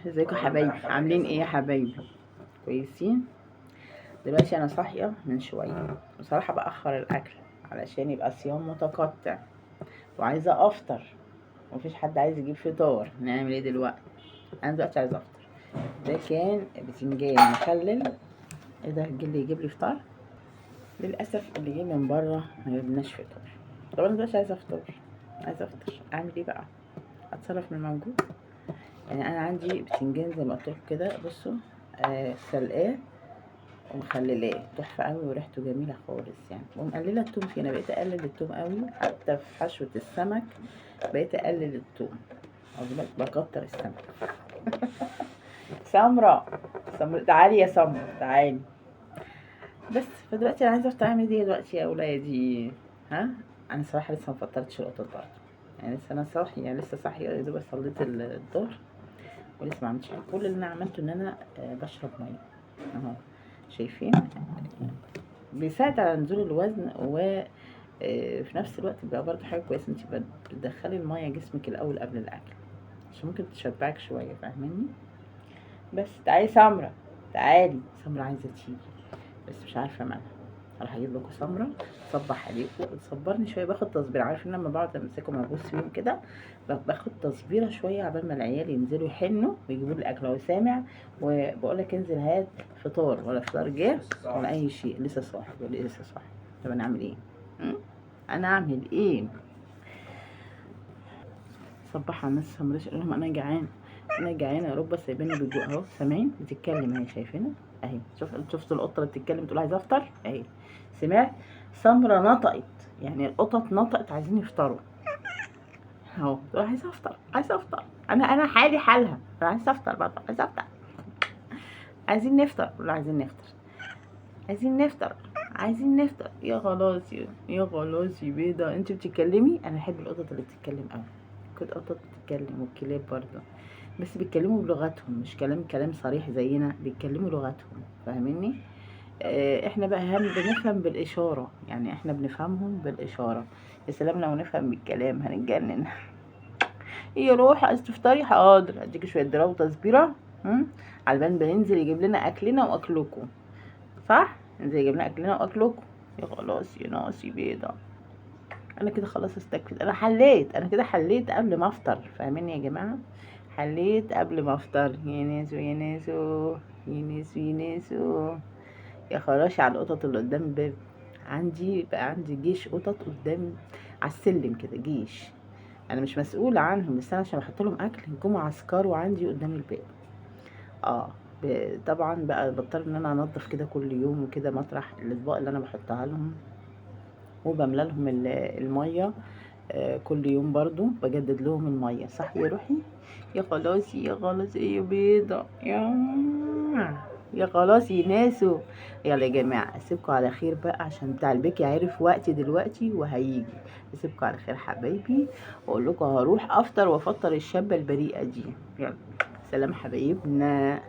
ازيكم يا حبايبي؟ عاملين ايه يا حبايبي؟ كويسين؟ دلوقتي انا صاحية من شوية، بصراحة باخر الاكل علشان يبقى صيام متقطع، وعايزه افطر ومفيش حد عايز يجيب فطار. نعمل ايه دلوقتي؟ انا دلوقتي عايزه افطر. ده كان بتنجان مخلل. ايه ده؟ اللي يجيب لي فطار؟ للاسف اللي جه من بره ما جبناش فطار. طب انا دلوقتي عايزه افطر، عايزه افطر، اعمل ايه بقى؟ اتصرف من الموجود. يعني انا عندي بتنجان زي ما قلت لكم كده، بصوا، سلقاه ومخللاه تحفة قوي وريحته جميلة خالص يعني، ومقلله التوم فيه. انا بقيت اقلل التوم قوي حتى في حشوه السمك، بقيت اقلل التوم، او دلوقتي بكتر السمك. سمرة سمرة تعالي يا سمرة تعالي. بس فدلوقتي انا عايزه افطر، اعمل ايه دلوقتي يا ولادي؟ ها انا صراحة لسه ما فطرتش القطط برضه، يعني لسه انا صاحية، يعني لسه صاحية يا دوب صليت الظهر ولسه ما عملتش حاجة. كل اللي انا عملته ان انا بشرب مية اهو، شايفين؟ بيساعد على نزول الوزن، و في نفس الوقت بيبقى برضه حاجة كويسة انت بتدخلي المية جسمك الاول قبل الاكل عشان ممكن تشبعك شوية، فاهماني؟ بس تعالي سمرة، تعالي سمرة عايزه تيجي بس مش عارفه مالها. هروح اجيب لكم سمرة تصبح عليكم وتصبرني شوية. باخد تصبيره، عارفين لما بقعد امسكهم ابوس فيهم كده باخد تصبيره شوية عبال ما العيال ينزلوا يحنوا ويجيبوا لي الاكل. هو سامع وبقول لك انزل هات فطار، ولا فطار جه ولا اي شيء، لسه صاحي، بيقول لي لسه صاحي. طب انا اعمل ايه؟ انا اعمل ايه؟ صباح على الناس سمرش، قال لهم انا جعان، انا جعانة يا رب، سايباني بالجوع اهو. سامعين؟ بتتكلم اهي، شايفينها اهي. شفت القطة اللي بتتكلم تقول عايزه افطر اهي. سمعت؟ سمرة نطقت، يعني القطط نطقت عايزين يفطروا اهو، تقول عايزه افطر، عايزه افطر. انا حالي حالها، انا عايزه افطر برضه، عايزه افطر. عايزين نفطر، ولا عايزين نفطر، عايزين نفطر، عايزين نفطر. يا خلاصي يا خلاصي بيضة انت بتتكلمي. انا بحب القطط اللي بتتكلم قوي، كنت قطط بتتكلم والكلاب برضه، بس بيتكلموا بلغتهم، مش كلام صريح زينا، بيتكلموا لغتهم، فاهميني؟ احنا بقى هم بنفهم بالاشارة، يعني احنا بنفهمهم بالاشارة. يا سلام لو نفهم بالكلام هنتجنن. يا روح عايز تفطري؟ حاضر، اديكي شوية دراوه وتصبيره. على البان بننزل يجيب لنا اكلنا واكلكم، صح؟ ننزل يجيب لنا اكلنا واكلكم. يا خلاص يا ناقصي بيضة. انا كده خلاص استكفيت، انا حليت، انا كده حليت قبل ما افطر، فاهميني يا جماعة؟ حليت قبل ما افطر. يا ناسو يا ناسو يا ناسو يا ناسو. يا خراشي على القطط اللي قدام الباب. عندي بقى عندي جيش قطط قدام على السلم كده، جيش. انا مش مسؤولة عنهم، بس انا عشان بحط لهم اكل جم عسكروا عندي قدام الباب. طبعا بقى بضطر ان انا انضف كده كل يوم وكده مطرح الاطباق اللي انا بحطها لهم، وبملى لهم المية، كل يوم برضو بجدد لهم المية. صح يا روحي؟ يا خلاصي يا خلاصي يا بيضة يا خلاصي يا ناسو. يلا يا جماعة اسيبكم على خير بقى عشان بتاع البيك عرف وقتي دلوقتي وهيجي. اسيبكم على خير حبايبي، واقول لكم هروح افطر وافطر الشابة البريئة دي. يلا سلام حبايبنا.